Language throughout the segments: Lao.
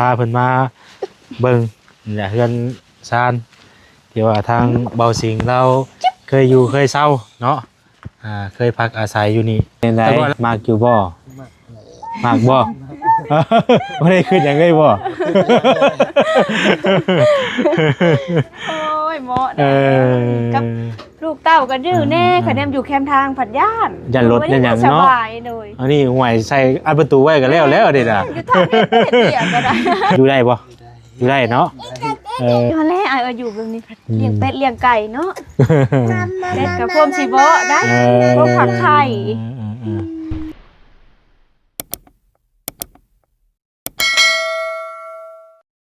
ພາເພິ່ນມາເບິ່ງນີ້ແຫຼະ ເຮືອນຊານທີ່ວ່າທາງເບົາສິງລາວເຄີຍຢູ່ເຄີຍເຊົາເນາະ. ອ່າ ເຄີຍພັກອາໄສຢູ່ນີ້. ເປັນໃດ? ແຕ່ວ່າ ມັກຢູ່ບໍ່? ມັກ ມັກບໍ່? ບໍ່ໄດ້ຄິດຫຍັງເລີຍບໍ່? ໂອ້ຍ ເໝາະ ເອີ ກັບລູກເຕົ້າກໍດື້ແດ່ ອ່າ ຄັນແນມຢູ່ແຄມທາງພັດຢ້ານ ຢ້ານລົດ ໂດຍ ຢ້ານຫຍັງເນາະ ສະບາຍ ໂດຍ ອັນນີ້ ຫ້ວຍ ໃສ່ອັດປະຕູໄວ້ກໍແລ້ວ ແລ້ວເດ້ນະ ຢູ່ທາງນີ້ເຮັດວຽກກໍໄດ້ ຢູ່ໄດ້ບໍ່? ຢູ່ໄດ້ເນາະ ເອີ ຫັ້ນແຫຼະ ອ້າຍວ່າຢູ່ແບບນີ້ ອືມ ລ້ຽງເປັດລ້ຽງໄກ່ເນາະ ເປັດກໍພວມຊິເບາະໄດ້ ເອີ ພວມຜັກໄຂ່ ເອີ ເອີ ເອີ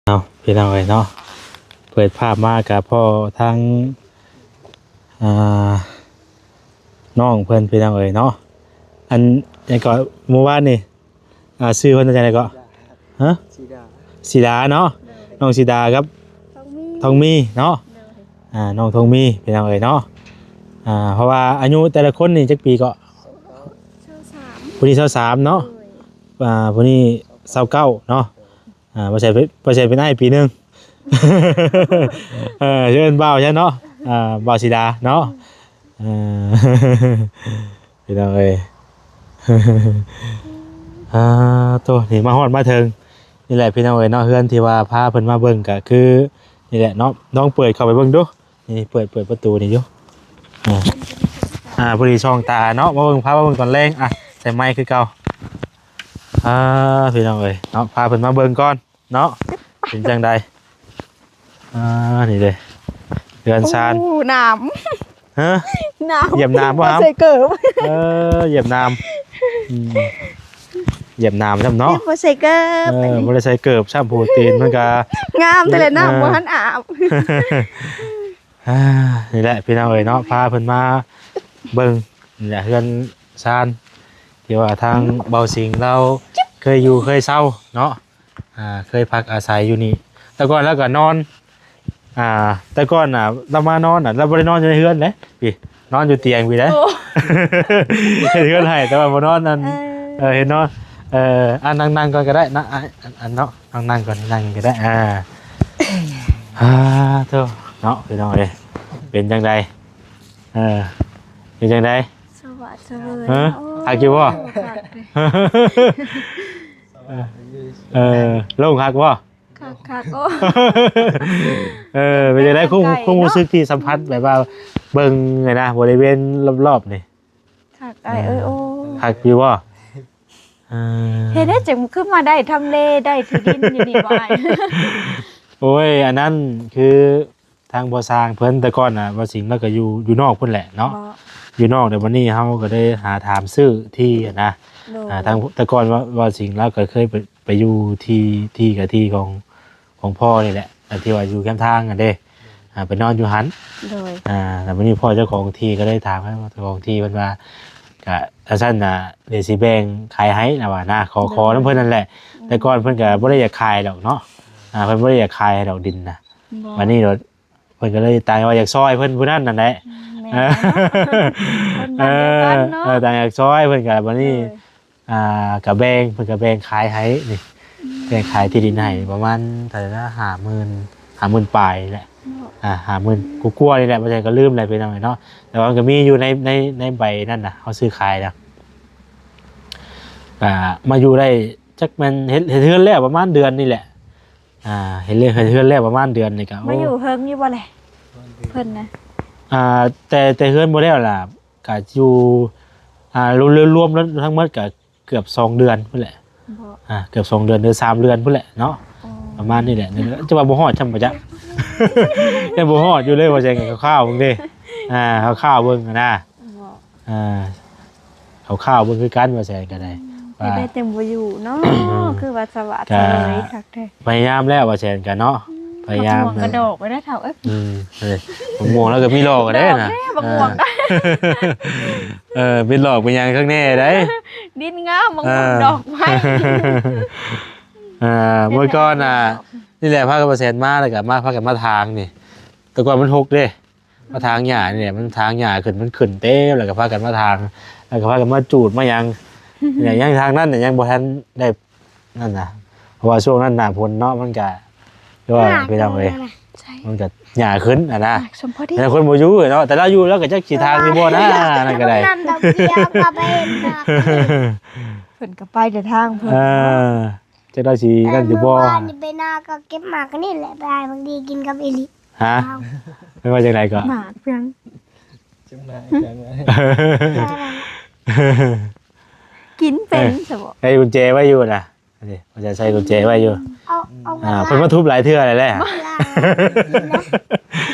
ເອົາ ພີ່ນ້ອງເອີຍເນາະ ເປີດພາບມາກໍພໍ້ທາງ ອ່າ ນ້ອງເພິ່ນ ພີ່ນ້ອງເອີຍເນາະ ອັນ ຫຍັງເກາະ ມື້ວານນີ້ ອ່າ ຊື່ເພິ່ນວ່າຈັ່ງໃດເກາະ? ຮະ? ສີດາ ສີດາເນາະ ໂດຍ ນ້ອງສີດາກັບ ທອງມີ ທອງມີເນາະ ໂດຍ ອ່າ ນ້ອງທອງມີ ພີ່ນ້ອງເອີຍເນາະ ອ່າ ເພາະວ່າອາຍຸແຕ່ລະຄົນນີ້ຈັກປີເກາະ? ຊາວສາມ ຜູ້ນີ້ຊາວສາມເນາະ ໂດຍ ອ່າ ຜູ້ນີ້ຊາວເກົ້າເນາະ ອ່າ ບໍ່ໃຊ່ ບໍ່ໃຊ່ເປັນອ້າຍປີໜຶ່ງ ເອີ ເອີ້ນບ່າວຊະເນາະ ອ່າ ບ່າວສີດາເນາະ ເອີ ພີ່ນ້ອງເອີຍ ອ່າ ໂຕ ນີ້ມາຮອດມາເຖິງນີ້ແຫຼະ ພີ່ນ້ອງເອີຍເນາະ ເຮືອນທີ່ວ່າພາເພິ່ນມາເບິ່ງກໍຄືນີ້ແຫຼະເນາະ ລອງເປີດເຂົ້າໄປເບິ່ງດູ ນີ້ເປີດ ເປີດປະຕູນີ້ຢູ່ ອ່າ ອ່າ ພໍດີສ່ອງຕາເນາະ ມາເບິ່ງ ພາມາເບິ່ງຕອນແລງ ອ່າ ໃສ່ໄມຄືເກົ່າ ອ່າ ພີ່ນ້ອງເອີຍເນາະ ພາເພິ່ນມາເບິ່ງກ່ອນ ເນາະ ເປັນຈັ່ງໃດ ອ່າ ນີ້ເດ້ ເຮືອນຊານ ໂອ້ ໜາມ ຮະ ໜາມ ຢຽບໜາມບໍ່ຫາມ? ບໍ່ໃສ່ເກີບ ເອີ ຢຽບໜາມ ອືມ ຢຽບໜາມຊ້ຳເນາະ ບໍ່ໃສ່ເກີບ ເອີ ອັນນີ້ ບໍ່ໄດ້ໃສ່ເກີບຊ້ຳ ໂອ້ ຕີນມັນກະ ງາມແທ້ແຫຼະ ນ້ຳ ເອີ ບໍ່ທັນອາບ ອ່າ ນີ້ແຫຼະ ພີ່ນ້ອງເອີຍເນາະ ພາເພິ່ນມາເບິ່ງ ນີ້ແຫຼະ ເຮືອນຊານ ທີ່ວ່າທາງເບົາສິງລາວເຄີຍຢູ່ເຄີຍເຊົາເນາະ ອ່າ ເຄີຍພັກອາໄສຢູ່ນີ້ ແຕ່ກ່ອນລາວກໍນອນ ອ່າ ແຕ່ກ່ອນນະ ລາວມານອນນະ ລາວບໍ່ໄດ້ນອນຢູ່ໃນເຮືອນເດ້ ພີ້ ນອນຢູ່ຕຽງພີ້ເດ້ ໂອ້ ເຮັດເຮືອນໃຫ້ ແຕ່ວ່າບໍ່ນອນ ອັນ ເອີ ເອີ ເຮັດນອນ ເອີ ອ່າ ນັ່ງໆກ່ອນກໍໄດ້ນະ ອ່າ ອັນ ອັນເນາະ ນັ່ງໆກ່ອນ ນັ່ງກໍໄດ້ ອ່າ ອ່າ ໂທ້ ເນາະ ພີ່ນ້ອງເອີຍ ເປັນຈັ່ງໃດ? ເອີ ເປັນຈັ່ງໃດ? ສະຫວາດສະເຫວີຍ ຮະ? ໂອ້ ຄັກຢູ່ບໍ່? ຄັກເດ້ ເອີ ໂລ່ງຄັກບໍ່? ຄັກໆ ໂອ້ ເອີ ເປັນຈັ່ງໃດ? ຄວາມ ຄວາມຮູ້ສຶກທີ່ສຳຜັດແບບວ່າເບິ່ງຫັ້ນນະ ບໍລິເວນລອບໆນີ້ ຄັກອ້າຍເອີຍ ໂອ້ ຄັກຢູ່ບໍ່? ເອີ ເຮັດໃດຈັ່ງຄືມາໄດ້ທຳເລ ໄດ້ທີ່ດິນຢູ່ນີ້ບໍ່ອ້າຍ? ໂອ້ຍ ອັນນັ້ນຄື ທາງບໍ່ຊ່າງເພິ່ນ ແຕ່ກ່ອນນະ ບໍ່ຊິງລາວກໍຢູ່ ຢູ່ນອກພຸ້ນແຫຼະເນາະ ຢູ່ນອກ ແຕ່ບັດນີ້ເຮົາກໍໄດ້ຫາຖາມຊື້ທີ່ຫັ້ນນະ ໂດຍ ອ່າ ທາງ ແຕ່ກ່ອນວ່າ ບໍ່ຊິງລາວກໍເຄີຍໄປ ໄປຢູ່ທີ່ ທີ່ກໍທີ່ຂອງ ຂອງພໍ່ນີ້ແຫຼະ ອັນທີ່ວ່າຢູ່ແຄມທາງຫັ້ນເດ້ ອ່າ ໄປນອນຢູ່ຫັ້ນ ໂດຍ ອ່າ ແລ້ວບັດນີ້ພໍ່ເຈົ້າຂອງທີ່ກໍໄດ້ຖາມເຈົ້າຂອງທີ່ເພິ່ນວ່າ ກະ ຖ້າຊັ້ນນະ ດຽວຊິແບ່ງຂາຍໃຫ້ລາວວ່ານະ ຂໍ ໂດຍ ຂໍນຳເພິ່ນນັ້ນແຫຼະ ໂດຍ ແຕ່ກ່ອນເພິ່ນກໍບໍ່ໄດ້ຢາກຂາຍດອກເນາະ ອ່າ ເພິ່ນບໍ່ໄດ້ຢາກຂາຍໃຫ້ດອກດິນນະ ບໍ່ ບັດນີ້ໂລດ ເພິ່ນກໍເລີຍຕ່າງວ່າຢາກຊ່ອຍເພິ່ນຜູ້ນັ້ນນັ້ນແຫຼະ ແມ່ນ ເອີ ຄົນບ້ານດຽວກັນເນາະ ເອີ ຕ່າງຢາກຊ່ອຍເພິ່ນກໍບັດນີ້ ໂດຍ ອ່າ ກໍແບ່ງ ເພິ່ນກໍແບ່ງຂາຍໃຫ້ນີ້ ອືມ ແບ່ງຂາຍທີ່ດິນໃຫ້ປະມານເທົ່າໃດນະ ຫ້າໝື່ນ ຫ້າໝື່ນປາຍນີ້ແຫຼະ ເນາະ ອ່າ ຫ້າໝື່ນກວ່າໆນີ້ແຫຼະ ບໍ່ໃຊ່ກໍລືມແລ້ວພີ່ນ້ອງເອີຍເນາະ ແຕ່ວ່າມັນກໍມີຢູ່ໃນ ໃນ ໃນໃບນັ້ນນະ ເຮົາຊື້ຂາຍນະ ອ່າ ມາຢູ່ໄດ້ຈັກແມ່ນເຮັດ ເຮັດເຮືອນແລ້ວປະມານເດືອນນີ້ແຫຼະ ອ່າ ເຮັດເຮືອນ ເຮັດເຮືອນແລ້ວປະມານເດືອນນີ້ກໍ ມາຢູ່ ໂອ້ ເຖິງຢູ່ບໍ່ແລະ ເພິ່ນນະ ອ່າ ແຕ່ ແຕ່ເຮືອນບໍ່ແລ້ວລະ ກະຢູ່ ອ່າ ລວມ ລວມ ລວມທັງໝົດກະເກືອບສອງເດືອນພຸ້ນແຫຼະ ບໍ່ ອ່າ ເກືອບສອງເດືອນ ຫຼື ສາມເດືອນພຸ້ນແຫຼະເນາະ ອໍ ປະມານນີ້ແຫຼະ ຈະວ່າບໍ່ຮອດຊ້ຳບໍ່ຈັກ ຍັງບໍ່ຮອດຢູ່ເລີຍ ວ່າຈັ່ງໃດ ຄ່າວໆເບິ່ງເດ້ ອ່າ ຄ່າວໆເບິ່ງຫັ້ນນະ ບໍ່ ອ່າ ຄ່າວໆເບິ່ງຄືກັນ ວ່າແຊນກໍໄດ້ ອືມ ວ່າ ເຮັດໄດ້ແຕ່ບໍ່ຢູ່ເນາະ ຄືວ່າສະຫວາດສະເຫວີຍຄັກແທ້ ພະຍາຍາມແລ້ວ ວ່າແຊນກໍເນາະ ອືມ ພະຍາຍາມ ບັກມ່ວງກະດອກໄວ້ໄດ້ເຖົ້າເອີຍ ອືມ ເອີ ບັກມ່ວງລາວກໍມີຫຼອກໄດ້ນະ ດອກເດ້ ບັກມ່ວງ ເອີ ເປັນຫຼອກເປັນຫຍັງຂ້າງແນ່ໄດ໋ ດິນງາມ ບັກມ່ວງ ເອີ ດອກໄມ້ ອ່າ ເມື່ອກ່ອນນະ ນີ້ແຫຼະ ພາກັນມາແຊນມາ ແລ້ວກໍມາ ພາກັນມາຖາງນີ້ ແຕ່ກ່ອນມັນຮົກເດ້ ມາຖາງຫຍ້ານີ້ແຫຼະ ມັນຖາງຫຍ້າຂຶ້ນ ມັນຂຶ້ນເຕັມ ແລ້ວກໍພາກັນມາຖາງ ແລ້ວກໍພາກັນມາຈູດມາຫຍັງ ນີ້ແຫຼະ ຍັງທາງນັ້ນນະ ຍັງບໍ່ທັນໄດ້ ນັ້ນນະ ະວ່າຊ່ວງນັ້ນໜ້າຝົນເນາະ ມັນກະ ຄືວ່າ ໝາກ ພີ່ນ້ອງເອີຍ ມັນກະຫຍ້າຂຶ້ນຫັ້ນນະ ໝາກສົມພໍດີ ແຕ່ຄົນບໍ່ຢູ່ເນາະ ແຕ່ລາວຢູ່ລາວກະຈັກຊິທາງຢູ່ບໍ່ນະ ນັ້ນກະໄດ້ ນ້ຳດອກເກືອກໍໄປເຫັນໝາກ ເພິ່ນກໍໄປແຕ່ທາງເພິ່ນ ເອີ ຈັກລາວຊິນັ້ນຢູ່ບໍ່ ແຕ່ມື້ວານນີ້ໄປນາກໍເກັບໝາກອັນນີ້ແຫຼະ ໄປໃຫ້ບັກດີກິນກັບອີ່ຫຼີ ຮະ ແມ່ນວ່າຈັ່ງໃດກໍ ໝາກເພິ່ນ ຈັ່ງໃດ ຈັ່ງໃດ ກິນເປັນຊະບໍ ໃສ່ກຸນແຈໄວ້ຢູ່ນະ ອັນນີ້ ເພິ່ນຈະໃສ່ກຸນແຈໄວ້ຢູ່ ເອົາ ເອົາ ອ່າ ເພິ່ນມາທຸບຫຼາຍເທື່ອແລ້ວແຫຼະ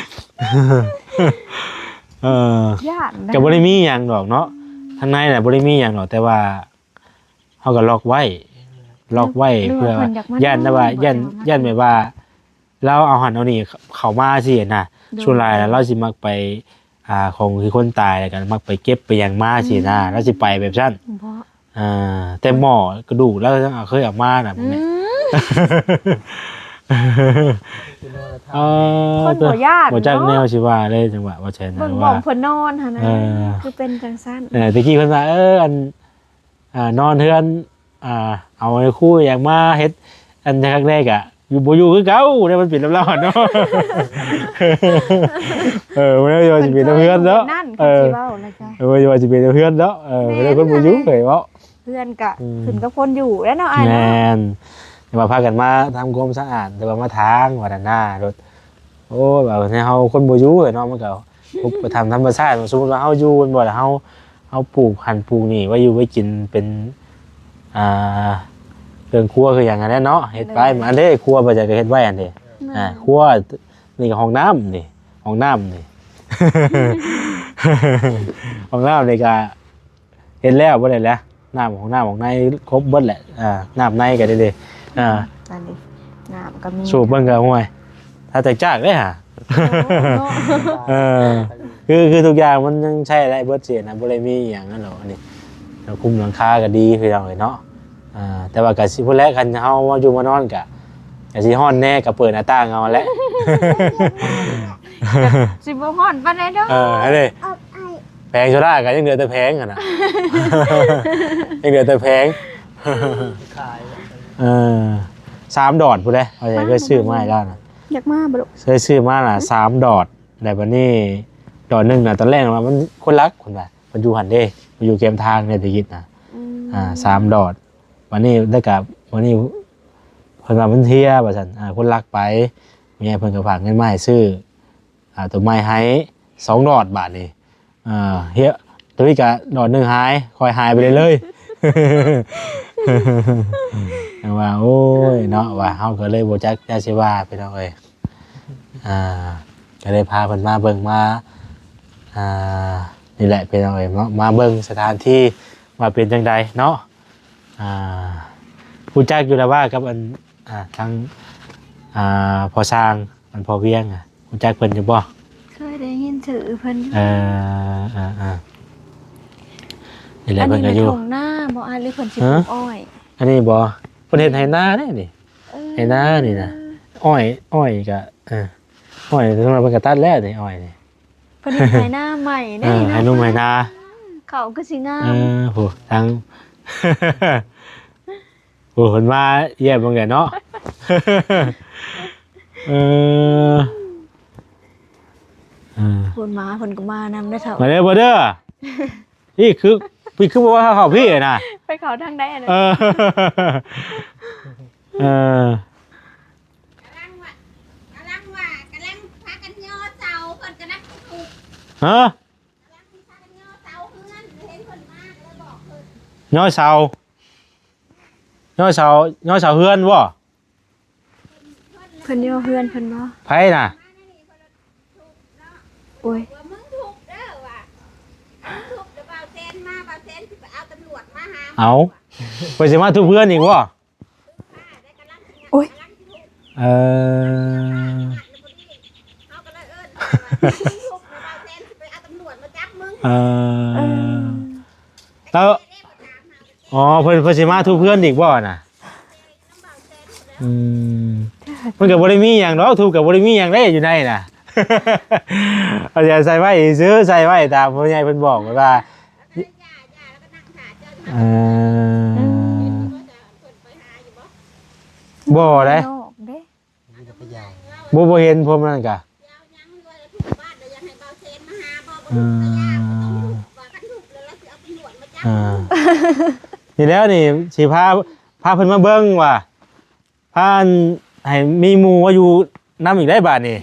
ເອີ ຢ້ານນະ ກໍບໍ່ໄດ້ມີຫຍັງດອກເນາະ ທາງໃນນະບໍ່ໄດ້ມີຫຍັງດອກ ແຕ່ວ່າ ເຮົາກໍລັອກໄວ້ ລັອກໄວ້ ຫຼືວ່າ ເພື່ອ ເພິ່ນຢາກມາ ຢ້ານແບບວ່າ ນອນ ຢ້ານ ບໍ່ຈັກ ຢ້ານແບບວ່າ ລາວເອົາຫັ້ນເອົານີ້ເຂົ້າມາຊີ້ນະ ໂດຍ ສ່ວນຫຼາຍລາວຊິມັກໄປ ອ່າ ຂອງທີ່ຄົນຕາຍ ແລ້ວກໍມັກໄປເກັບໄປຫຍັງມາຊີ້ນະ ອືມ ລາວຊິໄປແບບຊັ້ນ ບໍ່ ອ່າ ແຕ່ໝໍ້ກະດູກລາວເຄີຍເອົາມານະ ອືມ ເອີ ຄົນບໍ່ຢ້ານ ບໍ່ຈັກ ເນາະ ແນວຊິວ່າເລີຍ ຈັ່ງຫວະວ່າແຊນ ເບິ່ງ ວ່າ ບ່ອນເພິ່ນນອນຫັ້ນນະ ເອີ ຄືເປັນຈັ່ງຊັ້ນ ເອີ ແຕ່ກີ້ເພິ່ນວ່າ ເອີ ອັນ ອ່າ ນອນເຮືອນ ອ່າ ເອົາໄອ້ຄູຫຍັງມາເຮັດ ອັນຄັກແນ່ກະຢູ່ ບໍ່ຢູ່ຄືເກົ່າເດ້ ມັນເປັນລາວໆເນາະ ເອີ ບໍ່ໄດ້ວ່າຊິເປັນນຳເຮືອນເນາະ ເອີ ເອີ ບໍ່ໄດ້ວ່າຊິເປັນນຳເຮືອນເນາະ ເອີ ແມ່ນ ເປັນນຳຄົນບໍ່ຢູ່ເລີຍເນາະ ເຮືອນກະ ອືມ ຂຶ້ນກັບຄົນຢູ່ແຫຼະເນາະ ອ້າຍເນາະ ແມ່ນ ແຕ່ວ່າພາກັນມາທຳຄວາມສະອາດ ແຕ່ວ່າມາທາງວ່ານັ້ນນາໂລດ ໂອ້ຍ ວ່າໃຫ້ເຮົາຄົນບໍ່ຢູ່ເນາະ ມັນກໍ ໄປຕາມທຳມະຊາດ ສົມມຸດວ່າເຮົາຢູ່ແມ່ນບໍ່ລະ ເຮົາ ເຮົາປູກຫັ້ນປູກນີ້ໄວ້ຢູ່ໄວ້ກິນ ເປັນ ອ່າ ເຮືອນຄົວຄືຫຍັງຫັ້ນແຫຼະເນາະ ເຮັດໄປ ໂດຍ ອັນເດ້ ຄົວໄປໃສກໍເຮັດໄວ້ຫັ້ນເດ້ ແມ່ນ ອ່າ ຄົວ ນີ້ກໍຫ້ອງນ້ຳນີ້ ຫ້ອງນ້ຳນີ້ ຫ້ອງນ້ຳນີ້ກໍ ເຮັດແລ້ວບໍ່ໄດ້ແຫຼະ ນ້ຳຂອງ ນ້ຳຂອງໃນຄົບເບິດແຫຼະ ອ່າ ນ້ຳໃນກໍໄດ້ເດ້ ອ່າ ອັນນີ້ນ້ຳກໍມີ ສູບເບິ່ງກໍ ໂອ້ຍ ຖ້າແຕກຈາກເດ້ຫາ ໂອ້ ເນາະ ເອີ ຄື ຄືທຸກຢ່າງມັນຍັງໃຊ້ໄດ້ເບິດຊີ້ນະ ບໍ່ໄດ້ມີອີ່ຫຍັງຫັ້ນດອກ ອັນນີ້ ແລ້ວຄຸມຫຼັງຄາກໍດີ ພີ່ນ້ອງເອີຍເນາະ ອ່າ ແຕ່ວ່າກໍຊິພຸ້ນແຫຼະ ຄັນເຮົາມາຢູ່ມານອນກໍ ກໍຊິຮ້ອນແດ່ ກໍເປີດໜ້າຕ່າງເອົາແຫຼະ ຊິບໍ່ຮ້ອນປານໃດດອກ ເອີ ອັນນີ້ ແຜງໂຊດາກໍຍັງເຫຼືອແຕ່ແຜງຫັ້ນນະ ຍັງເຫຼືອແຕ່ແຜງ ຂາຍ ເອີ ສາມດອນພຸ້ນເດ້ ເອົາໃຈເຄີຍຊື້ມາໃຫ້ລາວນະ ຢາກມາບໍ່ລູກ ເຄີຍຊື້ມາລະ ສາມດອນ ແລ້ວບັດນີ້ດອນໜຶ່ງນະ ຕອນແລກນະວ່າມັນຄົນລັກ ເພິ່ນວ່າ ເພິ່ນຢູ່ຫັ້ນເດ້ ເພິ່ນຢູ່ແຄມທາງໃນຕະກິດນະ ອືມ ອ່າ ສາມດອນ ບັດນີ້ ແລ້ວກະ ບັດນີ້ ເພິ່ນວ່າມັນເຮຍວ່າຊັ້ນ ອ່າ ຄົນລັກໄປ ແມ່ເພິ່ນກໍຝາກເງິນມາໃຫ້ຊື້ ອ່າ ໂຕໃໝ່ໃຫ້ສອງດອນ ບາດນີ້ ອ່າ ເຮຍ ໂຕນີ້ກະດອນໜຶ່ງຫາຍ ຄ່ອຍຫາຍໄປເລື້ອຍໆ ຈັ່ງວ່າ ໂອ້ຍ ເນາະ ວ່າເຮົາກໍເລີຍບໍ່ຈັກແນວຊິວ່າ ພີ່ນ້ອງເອີຍ ອ່າ ກໍເລີຍພາເພິ່ນມາເບິ່ງມາ ອ່າ ນີ້ແຫຼະ ພີ່ນ້ອງເອີຍເນາະ ມາເບິ່ງສະຖານທີ່ວ່າເປັນຈັ່ງໃດເນາະ ອ່າ ຮູ້ຈັກຢູ່ລະວ່າກັບອັນ ອ່າ ທາງ ອ່າ ພໍ່ຊ່າງ ອັນພໍ່ວຽງ ອະ ຮູ້ຈັກເພິ່ນຢູ່ບໍ່? ເຄີຍໄດ້ຍິນຊື່ເພິ່ນຢູ່ ເອີ ເອີ ເອີ ນີ້ແຫຼະ ອັນນີ້ ເພິ່ນກໍຢູ່ ແມ່ນທົ່ງນາບໍ່ອ້າຍ ຫຼືເພິ່ນຊິ ຮະ? ປູກອ້ອຍ ອັນນີ້ບໍ່? ເພິ່ນເຮັດໄຮ່ນາເດ້ນີ້ ເອີ ໄຮ່ນານີ້ນະ ອ້ອຍ ອ້ອຍກໍ ເອີ ອ້ອຍ ເພິ່ນກໍຕັດແລ້ວນີ້ ອ້ອຍນີ້ ເພິ່ນເຮັດໄຮ່ນາໃໝ່ເດ້ ເອີ ເນາະ ໄຮ່ໜຸ່ມໄຮ່ນາ ເຂົ້າຄືຊິງາມ ເອີ ໂຫ ທາງ ໂອ້ ເພິ່ນມາຢ້ຽມເບິ່ງແດ່ເນາະ ເອີ ເອີ ເພິ່ນມາ ເພິ່ນກໍມານຳເດີເຖົ້າ ມາເດີ ມາເດີ ນີ້ຄື ພີ່ຄືບໍ່ວ່າເຂົ້າພີ່ນະ ໄປເຂົ້າທາງໃດອັນນັ້ນ ເອີ ເອີ ກຳລັງວ່າ ກຳລັງວ່າ ກຳລັງພາກັນຍໍເສົາ ເພິ່ນກະນັກທຸກ ຮະ? ຍໍເສົາ ຍໍເສົາ ຍໍເສົາເຮືອນບໍ່? ເພິ່ນຍໍເຮືອນເພິ່ນບໍ່? ໃຜນະ? ໂອ້ຍ ເອົາ ເພິ່ນຊິມາທຸບເຮືອນອີກບໍ່? ໂອ້ຍ ເອີ ເອີ ເອີ ແລ້ວ ອໍ ເພິ່ນ ເພິ່ນຊິມາທຸບເຮືອນອີກບໍ່ນະ? ອືມ ມັນກໍບໍ່ໄດ້ມີຫຍັງດອກ ທຸບກໍບໍ່ໄດ້ມີຫຍັງເດ້ຢູ່ໃນນະ ເອົາໃສ່ໄວ້ຊື່ ໃສ່ໄວ້ຕາມຜູ້ໃຫຍ່ເພິ່ນບອກວ່າ ເອີ ອືມ ເພິ່ນໄປຫາຢູ່ບໍ່? ບໍ່ໄດ້ ນອກເດ້ ບໍ່ ບໍ່ເຫັນພວກນັ້ນກະ ອືມ ອ່າ ນີ້ແຫຼະ ນີ້ຊິພາ ພາເພິ່ນມາເບິ່ງວ່າ ພາ ໃຫ້ມີໝູ່ມາຢູ່ນຳອີກໄດ້ບາດນີ້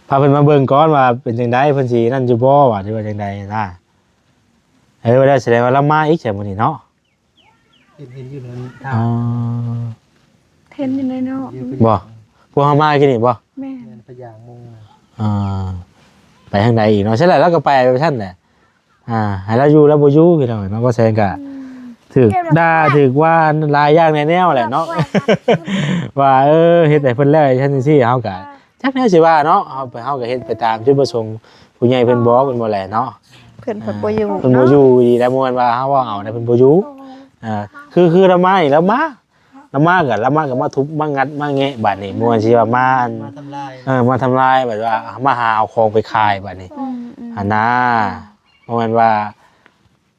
ພາເພິ່ນມາເບິ່ງກ່ອນວ່າເປັນຈັ່ງໃດ ເພິ່ນຊິນັ້ນຢູ່ບໍ່ ວ່າ ຫຼືວ່າຈັ່ງໃດນະ. ເອີ ວ່າແລ້ວ ສະແດງວ່າລາວມາອີກໃຊ່ມື້ນີ້ເນາະ. ເຫັນ ເຫັນຢູ່ນັ້ນ ອໍ ເຫັນຢູ່ໃນເນາະ ຢູ່ ບໍ່ ພວກເຮົາມາກີ້ນີ້ບໍ່? ແມ່ນ ແມ່ນ ພະຍາງມຸງ ອ່າ ໄປທາງໃດອີກເນາະ? ຊັ້ນແຫຼະ ລາວກໍໄປ ໄປຊັ້ນແຫຼະ ອ່າ ໃຫ້ລາວຢູ່ລາວບໍ່ຢູ່ ພີ່ນ້ອງເນາະ. ບໍ່ແຊງກະ ອືມ ຖືກດ່າ ເຖິກວ່າຫຼາຍຢ່າງຫຼາຍແນວແຫຼະເນາະ ວ່າ ເອີ ເຮັດໃຫ້ເພິ່ນແລ້ວ ຊັ້ນຈັ່ງຊີ້ ເຮົາກະ ຈັກແນວຊິວ່າເນາະ ເຮົາ ເຮົາກໍເຮັດໄປຕາມຈຸດປະສົງຜູ້ໃຫຍ່ເພິ່ນບອກ ແມ່ນບໍ່ແຫຼະເນາະ? ເພິ່ນ ເພິ່ນບໍ່ຢູ່ ເພິ່ນບໍ່ຢູ່ດີແລ້ວ ບໍ່ແມ່ນວ່າເຮົາເວົ້າເອົານະ ເພິ່ນບໍ່ຢູ່. ອ່າ ຄື ຄືລາວມານີ້ ລາວມາ ລາວມາກໍ ລາວມາກໍມາທຸບມາງັດມາແງະ ບາດນີ້ບໍ່ແມ່ນຊິວ່າມາ ອັນ ມາທຳລາຍ ເອີ ມາທຳລາຍ ແບບວ່າມາຫາເອົາຂອງໄປຂາຍ ບາດນີ້ ອືມໆ ຫັ້ນນາ. ບໍ່ແມ່ນວ່າ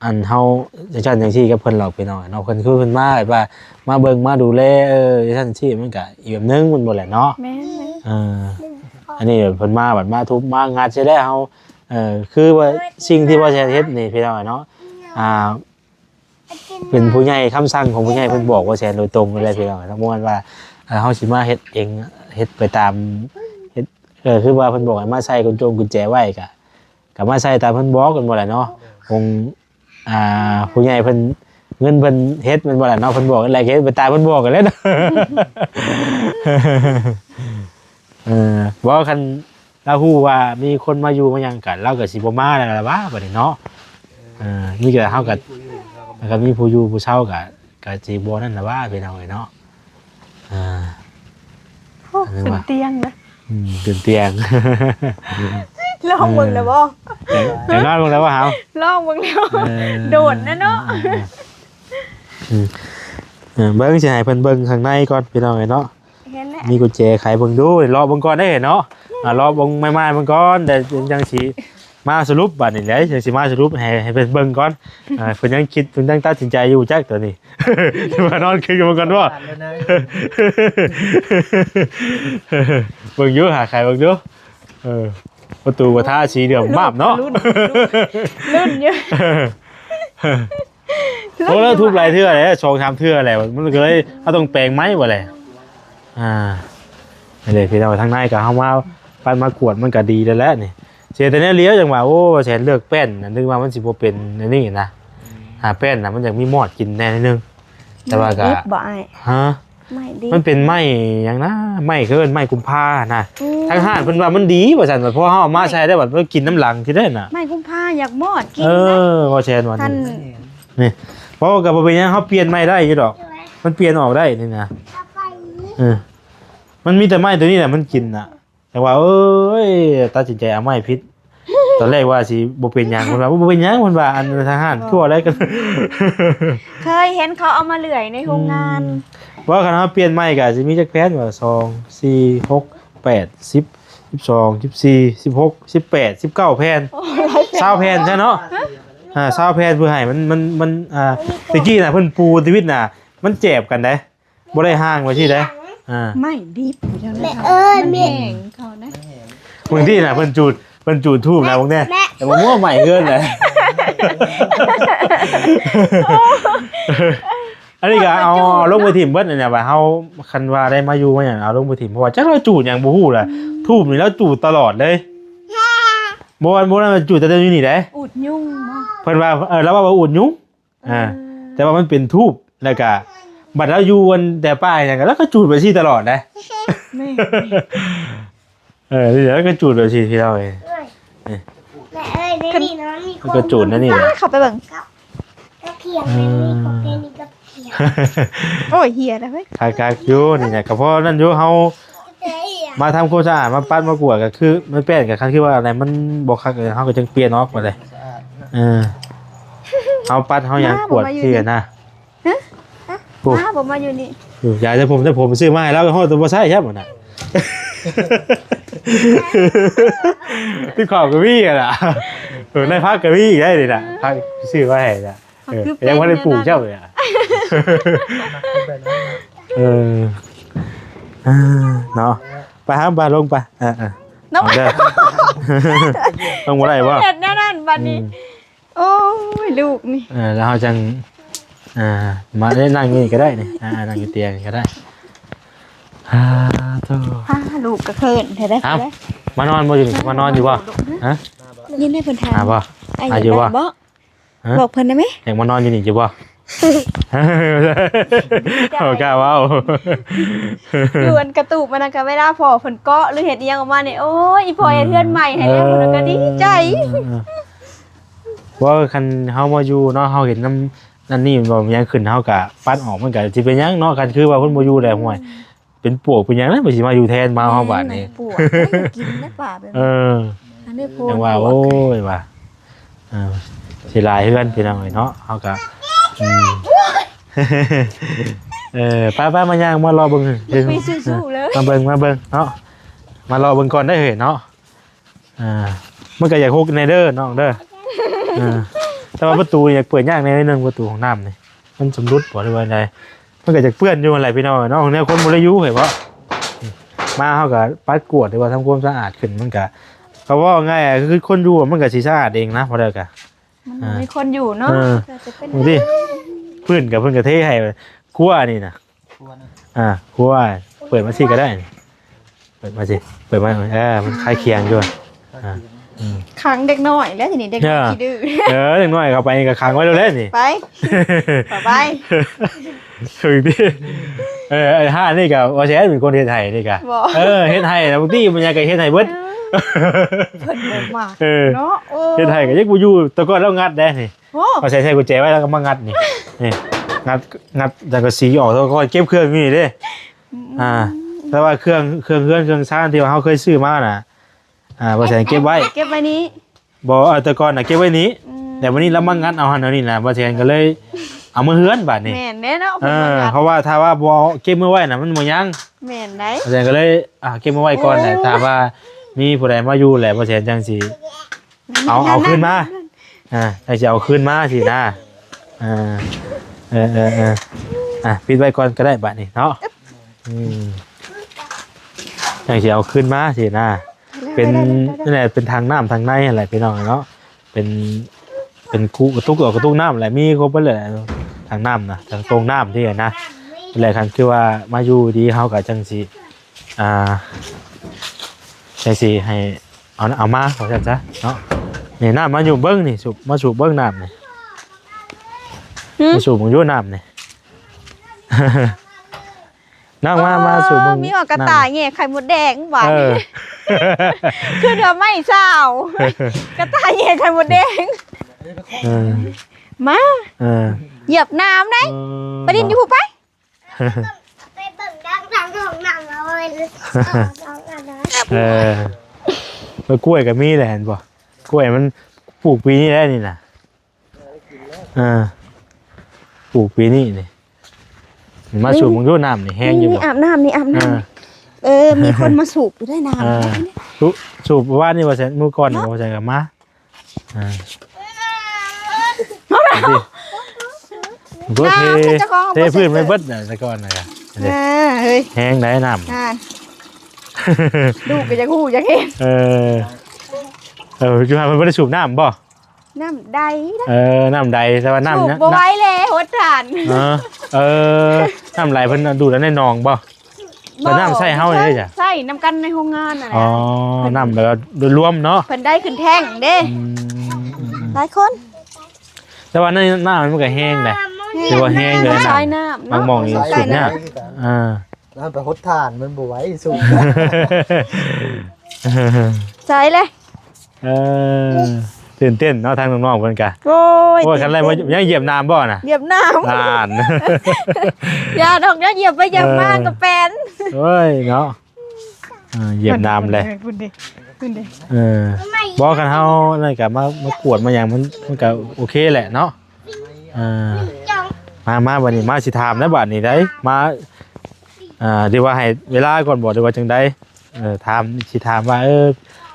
ອັນເຮົາຈັ່ງຊັ້ນຈັ່ງຊີ້ກັບເພິ່ນດອກ ພີ່ນ້ອງເນາະ. ເພິ່ນຄືເພິ່ນມາແບບວ່າມາເບິ່ງມາດູແລ ເອີ ຈັ່ງຊັ້ນຈັ່ງຊີ້ ມັນກະອີກແບບໜຶ່ງ ແມ່ນບໍ່ແຫຼະເນາະ? ແມ່ນ ເອີ ອັນນີ້ເພິ່ນມາບັດມາທຸບມາງັດໃສ່ແລ້ວເຮົາ ເອີ ຄືວ່າສິ່ງທີ່ບໍ່ແຊນເຮັດນີ້ ພີ່ນ້ອງເນາະ ອ່າ ເປັນຜູ້ໃຫຍ່ ຄຳສັ່ງຂອງຜູ້ໃຫຍ່ເພິ່ນບອກບໍ່ແຊນໂດຍຕົງເລີຍ ພີ່ນ້ອງເນາະ. ບໍ່ແມ່ນວ່າ ເອີ ເຮົາຊິມາເຮັດເອງ ເຮັດໄປຕາມ ເຮັດ ເອີ ຄືວ່າເພິ່ນບອກໃຫ້ມາໃສ່ກຸນຈົງກຸນແຈໄວ້ ກະ ກໍມາໃສ່ຕາມເພິ່ນບອກ ແມ່ນບໍ່ລະເນາະ? ອົງ ອ່າ ຜູ້ໃຫຍ່ເພິ່ນ ເງິນເພິ່ນເຮັດ ແມ່ນບໍ່ລະເນາະ? ເພິ່ນບອກແລ້ວ ເຮັດໄປຕາມເພິ່ນບອກຫັ້ນແຫຼະເນາະ. ເອີ ບໍ່ ຄັນລາວຮູ້ວ່າມີຄົນມາຢູ່ມາຫຍັງກັນ ລາວກໍຊິບໍ່ມາແລ້ວລະຫວາ ບັດນີ້ເນາະ. ເອີ ມີແຕ່ເຮົາກໍ ແລ້ວກໍມີຜູ້ຢູ່ຜູ້ເຊົາ ກໍ ກໍຊິບໍ່ນັ້ນລະຫວາ ພີ່ນ້ອງເອີຍເນາະ. ອ່າ ໂອ້ ອັນນີ້ວ່າ ຂຶ້ນຕຽງນະ ອືມ ຂຶ້ນຕຽງ ລອງເບິ່ງແລ້ວບໍ່? ເອີ ຢາກນອນເບິ່ງແລ້ວບໍ່ຫາວ? ລອງເບິ່ງແລ້ວ ເອີ ໂດດນະເນາະ. ອ່າ ອ່າ ອ່າ ອືມ ເອີ ເບິ່ງ ຊິໃຫ້ເພິ່ນເບິ່ງຂ້າງໃນກ່ອນ ພີ່ນ້ອງເອີຍເນາະ. ເຫັນແລ້ວ ມີກຸນແຈໄຂເບິ່ງດູ ເລາະເບິ່ງກ່ອນເດ້ເນາະ. ອ່າ ເລາະເບິ່ງໄມ້ໆເບິ່ງກ່ອນ ແລ້ວຈັ່ງຊິ ມາສະຫຼຸບບາດນີ້ແຫຼະ ຈັ່ງຊິມາສະຫຼຸບໃຫ້ ໃຫ້ເພິ່ນເບິ່ງກ່ອນ. ອ່າ ເພິ່ນຍັງຄິດ ເພິ່ນຍັງຕັດສິນໃຈຢູ່ຈັກຕອນນີ້ ວ່ານອນຄືນກັນເບິ່ງກ່ອນບໍ່? ເບິ່ງຢູ່ ຫາໄຂເບິ່ງຢູ່. ເອີ ປະຕູກະທະສີເຫຼືອງມາບເນາະ ລຸ້ນ ລຸ້ນ ລຸ້ນຢູ່. ໂອ້ ແລ້ວທຸບຫຼາຍເທື່ອແລ້ວ ສອງສາມເທື່ອແລ້ວ ມັນກໍເລີຍ ເຮົາຕ້ອງແປງໃໝ່ບໍ່ແຫຼະ. ອ່າ ນີ້ເດ້ພີ່ນ້ອງ ທາງໃນກໍເຮົາມາປັດມາກວດ ມັນກໍດີແລ້ວແຫຼະນີ້. ເສຍແຕ່ແນວດຽວ ຈັ່ງວ່າ ໂອ້ ແສນເລືອກແປ້ນ ນຶກວ່າມັນຊິບໍ່ເປັນອັນນີ້ນະ. ອືມ ຫາແປ້ນນະ ມັນຢາກມີມອດກິນແດ່ໜ້ອຍໜຶ່ງ ແຕ່ວ່າກໍ ໄມ້ດິບບໍ່ອ້າຍ? ຮະ? ໄມ້ດິບ ມັນເປັນໄມ້ຫຍັງນະ ໄມ້ ເຂົາເອີ້ນໄມ້ກຸມພານະ. ອືມ ທາງຮ້ານເພິ່ນວ່າມັນດີວ່າຊັ້ນ ເພາະເຮົາເອົາມາໃສ່ໄດ້ບັດມັນກິນນຳຫຼັງທີ່ໄດ້ນະ. ໄມ້ກຸມພາຢາກມອດກິນ ເອີ ນະ ວ່າແຊນວ່າ ຄັນ ນີ້ ນີ້ ເພາະວ່າກໍບໍ່ເປັນຫຍັງ ເຮົາປ່ຽນໃໝ່ໄດ້ຢູ່ດອກ ມັນປ່ຽນອອກໄດ້ນີ້ນະ. ເອີ ມັນມີແຕ່ໄມ້ຕົວນີ້ແຫຼະມັນກິນນະ ແຕ່ວ່າ ເອີຍ ຕັດສິນໃຈເອົາໄມ້ຜິດ. ຕອນແລກວ່າຊິບໍ່ເປັນຫຍັງ ເພິ່ນວ່າບໍ່ເປັນຫຍັງ ເພິ່ນວ່າ ອັນທາງຮ້ານ ໂອ້ ທົ່ວແລ້ວກັນ ເຄີຍເຫັນເຂົາເອົາມາເລື່ອຍໃນໂຮງງານ. ອືມ ວ່າຄັນເຮົາປ່ຽນໃໝ່ກໍຊິມີຈັກແຜ່ນວະ ສອງ ສີ່ ຫົກ ແປດ ສິບ ສິບສອງ ສິບສີ່ ສິບຫົກ ສິບແປດ ສິບເກົ້າແຜ່ນ. ໂອ້ ຫຼາຍແຜ່ນ ຊາວແຜ່ນຊະເນາະ. ຮະ? ອ່າ ຊາວແຜ່ນ ເພື່ອໃຫ້ມັນ ມັນ ມັນ ອ່າ ຕະກີ້ນະ ເພິ່ນປູທຳອິດນະ ມັນແຈບກັນເດ້. ບໍ່ໄດ້ຮ່າງໄວ້ທີ່ໃດ. ອ່າ ໄມ້ດິບຢູ່ແຖວນັ້ນ ແມ່ເອີຍ ມັນແຫ້ງເຂົານະ. ບາງທີນະ ເພິ່ນຈູດ ເພິ່ນຈູດທູບນະ ບາງແດ່ ແຕ່ບໍ່ຮູ້ວ່າໄໝ້ເກີນແຫຼະ. ອັນນີ້ກໍເອົາ ເອົາລົງໄປຖິ້ມເບິດ ອັນນີ້ວ່າເຮົາ ຄັນວ່າໄດ້ມາຢູ່ມາຫຍັງ ເອົາລົງໄປຖິ້ມ ເພາະວ່າຈັກລາວຈູດຫຍັງບໍ່ຮູ້ລະ. ອືມ ທູບນີ້ລາວຈູດຕະຫຼອດເລີຍ. ບໍ່ ບໍ່ໄດ້ຈູດແຕ່ຢູ່ນີ້ເດ້ ອູດຍຸງເນາະ. ເພິ່ນວ່າ ເອີ ລາວວ່າອູດຍຸງ. ອ່າ ເອີ ແຕ່ວ່າມັນເປັນທູບ ແລ້ວກະບັດລາວຢູ່ອັນແຖວປ່າຫຍັງ ລາວກໍຈູດແບບຊີ້ຕະຫຼອດເດ້. ແມ່ນ ເອີ ແລ້ວກໍຈູດແບບຊີ້ ພີ່ນ້ອງເອີຍ. ແມ່ເອີຍ ໃນນີ້ນະ ມັນມີຂອງ ກໍຈູດໃນນີ້ແຫຼະ ເຂົ້າໄປເບິ່ງ. ເອີ ໂອ້ຍ ເຫຍແລ້ວເວີຍ. ຄັກໆຢູ່ນີ້ນະ ກໍພໍນັ້ນຢູ່ ເຮົາ ມາທຳຄວາມສະອາດ ມາປັດມາກວດ ກໍຄືມັນແປ້ນ ກໍຄັນຄືວ່າອັນໃດມັນບໍ່ຄັກ ເຮົາກໍຈຶ່ງປ່ຽນອອກໄປເລີຍ. ເອີ ເຮົາປັດເຮົາຫຍັງກວດຄືກັນນະ. ຮະ? ໂອ້ ມາບໍ່ມາຢູ່ນີ້. ຢາສະຜົມ ສະຜົມຊື້ມາໃຫ້ລາວ ຮອດແຕ່ບໍ່ໃຊ້ຊ້ຳຫັ້ນນະ. ຕິດຂອບກໍມີຫັ້ນນະ. ເອີ ໃນຜັກກໍມີອີກໄດ໋ນີ້ນະ ຜັກຊື້ມາໃຫ້ນະ. ເອີ ຍັງບໍ່ໄດ້ປູກຊ້ຳເລີຍ. ເອີ ເອີ ເນາະ ໄປຫາ ໄປ ລົງໄປ. ເອີໆ ເນາະ ເອົາເດີ ລົງບໍ່ໄດ້ບໍ່? ເຮັດແນວນັ້ນບັດນີ້. ອືມ ໂອ້ຍ ລູກນີ້ ເອີ ແລ້ວເຮົາຈັ່ງ ອ່າ ມາ ເອີ ນັ່ງຢູ່ນີ້ກໍໄດ້ນີ້ ອ່າ ນັ່ງຢູ່ຕຽງນີ້ກໍໄດ້. ອ່າ ໂທ້ ອ່າ ລູກກໍເຂີນແທ້ເດ້. ເອົ້າ ມານອນບໍ່ຢູ່ນີ້? ມານອນຢູ່ບໍ່? ຮະ? ຍິນໄດ້ເພິ່ນຖາມ ອ່າ ບໍ່? ອ່າ ຢູ່ບໍ່? ຮະ? ບອກເພິ່ນໄດ້ໄໝ? ຢາກມານອນຢູ່ນີ້ຢູ່ບໍ່? ບໍ່ກ້າເວົ້າ. ຢູ່ອັນກະຕູບມັນນະ ກໍເວລາພໍ່ເພິ່ນເກາະ ຫຼື ເຮັດອີ່ຫຍັງອອກມານີ້ ໂອ້ຍ ອີ່ພໍ່ເຮັດເຮືອນໃໝ່ໃຫ້ແລ້ວ ເອີ ເພິ່ນກໍດີໃຈ. ເອີ ເອີ ເອີ ເວົ້າຄັນເຮົາມາຢູ່ເນາະ ເຮົາເຫັນນຳ ອັນນີ້ແມ່ນບໍ່ ມີຫຍັງຂຶ້ນ ເຮົາກະປັດອອກ ມັນກະຊິເປັນຫຍັງເນາະ. ຄັນຄືວ່າເພິ່ນບໍ່ຢູ່ແລ້ວ ໂອ້ຍ ເປັນປວກເປັນຫຍັງແລ້ວ ມັນຊິມາຢູ່ແທນໝາເຮົາບາດນີ້. ແມ່ນ ປວກ ເອີ ກິນໄດ້ປາເປັນ ເອີ ອັນນີ້ພວກ ຈັ່ງວ່າ ໂອ້ຍ ວ່າ ເອີ ຊິຫຼາຍເຮືອນພີ່ນ້ອງເອີຍເນາະ. ເຮົາກະ ອືມ ເອີ ໄປໆ ມາຍ່າງມາເລາະເບິ່ງ ມາເບິ່ງ ມາເບິ່ງເນາະ ມາເລາະເບິ່ງກ່ອນໄດ້ເຮີ້ຍເນາະ. ອ່າ ມັນກໍຢາກຫົກແດ່ເດີນ້ອງເດີ. ເອີ ແຕ່ວ່າປະຕູຢາກເປີດຍາກແດ່ໜຶ່ງ ປະຕູຫ້ອງນ້ຳນີ້ ມັນຊຳລຸດບໍ່ ຫຼືວ່າໃດ? ມັນກໍຢາກເປື້ອນຢູ່ຫັ້ນແຫຼະພີ່ນ້ອງເນາະ ແນວຄົນບໍ່ໄດ້ຢູ່ເຫັນບໍ່? ມາເຮົາກໍປັດກວາດ ຫຼືວ່າທຳຄວາມສະອາດຂຶ້ນ ມັນກໍ ກໍເວົ້າງ່າຍຄືຄົນຢູ່ມັນກໍຊິສະອາດເອງນະ ພໍໄດ້ກໍ ມັນບໍ່ມີຄົນຢູ່ເນາະ. ເອີ ບາງທີພື້ນກໍເພິ່ນກໍເທໃຫ້ ຄົວນີ້ນະ ອ່າ ຄົວ ເປີດມາຊີ້ກໍໄດ້ ເປີດມາຊິ ເປີດມາ ເອີ ມັນຄາຍຄຽງຢູ່. ອ່າ ອືມ ຂັງເດັກນ້ອຍແລ້ວທີນີ້ ເດັກນ້ອຍ ເອີ ຂີ້ດື້ ເອີ ເດັກນ້ອຍເຂົ້າໄປນີ້ກໍຂັງໄວ້ໂລດແລ້ວນີ້ ໄປ ໄປ ເຖິງທີ່ ເອີ ໄອ້ຮ້ານນີ້ກໍວ່າແຊນເປັນຄົນເຮັດໃຫ້ນີ້ກໍ ເອີ ເຮັດໃຫ້ແລ້ວ ບາງທີມັນຍັງກໍເຮັດໃຫ້ເບິດ ເອີ ເພິ່ນບໍ່ມັກ ເອີ ເນາະ ເອີ ເຮັດໃຫ້ກໍຍັງບໍ່ຢູ່ ແຕ່ກ່ອນລາວງັດແດ່ນີ້ ໂອ້ ເອົາໃສ່ ໃສ່ກຸນແຈໄວ້ ແລ້ວກໍມາງັດນີ້ ນີ້ ງັດ ງັດສັງກະສີອອກ ແລ້ວກໍເກັບເຄື່ອງຢູ່ນີ້ເດ້. ອືມ ອ່າ ແຕ່ວ່າເຄື່ອງ ເຄື່ອງເຮືອນເຄື່ອງຊານທີ່ວ່າເຮົາເຄີຍຊື້ມານະ ອ່າ ບໍ່ແຊນເກັບໄວ້ ເກັບໄວ້ນີ້ ບໍ່ ເອົາແຕ່ກ່ອນນະເກັບໄວ້ນີ້ ອືມ ແຕ່ບັດນີ້ລາວມາງັດເອົາຫັ້ນເອົານີ້ນະ ບໍ່ແຊນກໍເລີຍເອົາມາເຮືອນບາດນີ້. ແມ່ນແດ່ເນາະ ເອີ ເພິ່ນມາງັດ ເພາະວ່າຖ້າວ່າບໍ່ເກັບມາໄວ້ນະ ມັນບໍ່ຍັງ ແມ່ນໄດ໋ ບໍ່ແຊນກໍເລີຍ ອ່າ ເກັບມາໄວ້ກ່ອນແຫຼະ ໂອ້ ຖ້າວ່າມີຜູ້ໃດມາຢູ່ແຫຼະ ບໍ່ແຊນຈັ່ງຊິ ເອົາ ເອົາຄືນມາ ອ່າ ໃຫ້ຊິເອົາຄືນມາຊີ້ນະ ອ່າ ເອີໆໆ ອ່າ ປິດໄວ້ກ່ອນກໍໄດ້ບາດນີ້ເນາະ ອືມ ໃຫ້ຊິເອົາຄືນມາຊີ້ນະ ເປັນ ນັ້ນແຫຼະ ເປັນຖັງນ້ຳທາງໃນຫັ້ນແຫຼະພີ່ນ້ອງເນາະ ເປັນ ເປັນກຸ ກະຕຸກ ກະຕຸກນ້ຳແຫຼະ ມີຄົບເບິດແຫຼະ ຖັງນ້ຳນະ ທັງໂຕ່ງນ້ຳທີ່ຫັ້ນນະ ແລະ ຄັນຄືວ່າມາຢູ່ດີ ເຮົາກໍຈັ່ງຊິ ອ່າ ຈັ່ງຊິໃຫ້ ເອົາ ເອົາມາ ວ່າຊັ້ນຊະເນາະ ນີ້ນ້ຳມາຢູ່ເບິ່ງນີ້ ສູບ ມາສູບເບິ່ງນ້ຳນີ້ ຫືມ ມາສູບເບິ່ງຢູ່ນ້ຳນີ້ ນ້ອງມາ ມາສູບເບິ່ງ ມີວ່າກະຕ່າຍແຫຍ່ໄຂ່ມົດແດງຫວານ ເອີ ຄືວ່າໄມ້ຊາວ ກະຕ່າຍແຫຍ່ໄຂ່ມົດແດງ ເອີ ມາ ເອີ ຢຽບນ້ຳໄດ໋ ເອີ ໄປຫຼິ້ນຢູ່ພຸ້ນໄປ ໄປເບິ່ງທາງຫຼັງຫ້ອງນ້ຳເອົາໄວ້ ເອີ ເອີ ກ້ວຍກໍມີແຫຼະ ເຫັນບໍ່? ກ້ວຍມັນປູກປີນີ້ແຫຼະນີ້ນະ ເອີ ປູກປີນີ້ນີ້ ມາສູບເບິ່ງດູນ້ຳນີ້ແຮງຢູ່ບໍ່? ນີ້ອາບນ້ຳ ນີ້ອາບນ້ຳ ເອີ ເອີ ມີຄົນມາສູບຢູ່ໄດ໋ນ້ຳ ເອີ ສູບ ສູບວານນີ້ວ່າຊັ້ນ ມື້ກ່ອນນີ້ວ່າຊັ້ນກໍມາ ອ່າ ເອົາລະ ເທ ເທພື້ນໄປເບິດນະ ແຕ່ກ່ອນນະ ເອີ ເຮີ້ຍ ແຮງໄດ໋ນ້ຳ ອ່າ ລູກກໍຢາກຮູ້ຢາກເຫັນ ເອີ ເອີ ຢູ່ຫັ້ນເພິ່ນບໍ່ໄດ້ສູບນ້ຳບໍ່? ນ້ຳໃດນະ ເອີ ນ້ຳໃດ ແຕ່ວ່ານ້ຳ ສູບບໍ່ໄຫວແລ້ວ ຫົດຖ່ານ ເອີ ເອີ ນ້ຳໄຫຼເພິ່ນດູດເອົາໃນໜອງບໍ່? ບໍ່ ແຕ່ນ້ຳໃຊ້ເຮົານີ້ເດ້ຈ້ະ ໃຊ້ນຳກັນໃນໂຮງງານນັ້ນແຫຼະ ອໍ ນ້ຳແບບວ່າໂດຍລວມເນາະ ເພິ່ນໄດ້ຂຶ້ນແທ້ງເດ້ ອືມ ຫຼາຍຄົນ ແຕ່ວ່າໃນນ້ຳມັນກໍແຮງເດ້ ຖືວ່າແຮງເລີຍ ສາຍນ້ຳເນາະ ບາງໝ່ອງນີ້ສູບຍາກ ອ່າ ນ້ຳໄປຫົດຖ່ານມັນບໍ່ໄຫວສູບ ໃສ່ເລີຍ ເອີ ຕື່ນເຕັ້ນເນາະ ທາງນ້ອງໆເພິ່ນກະ ໂອ້ຍ ໂອ້ຍ ຄັນໄດ້ມາ ຍັງຢຽບນ້ຳບໍ່ນະ? ຢຽບນ້ຳ ອ່ານ ຢ່າດອກ ຢ່າຢຽບໄປຢຽບມາ ເອີ ກໍແປນ ໂອ້ຍ ເນາະ ເອີ ຢຽບນ້ຳແຫຼະ ພຸ້ນເດ້ ພຸ້ນເດ້ ເອີ ບໍ່ ຄັນເຮົານັ້ນກະມາ ມາກວດມາຫຍັງ ມັນ ມັນກະໂອເຄແຫຼະເນາະ ເອີ ມາ ມາ ບັດນີ້ມາ ຊິຖາມແລ້ວ ບັດນີ້ໄດ໋ ມາ ອ່າ ຫຼືວ່າໃຫ້ເວລາກ່ອນບໍ່ ຫຼືວ່າຈັ່ງໃດ? ເອີ ຖາມ ຊິຖາມວ່າ ເອີ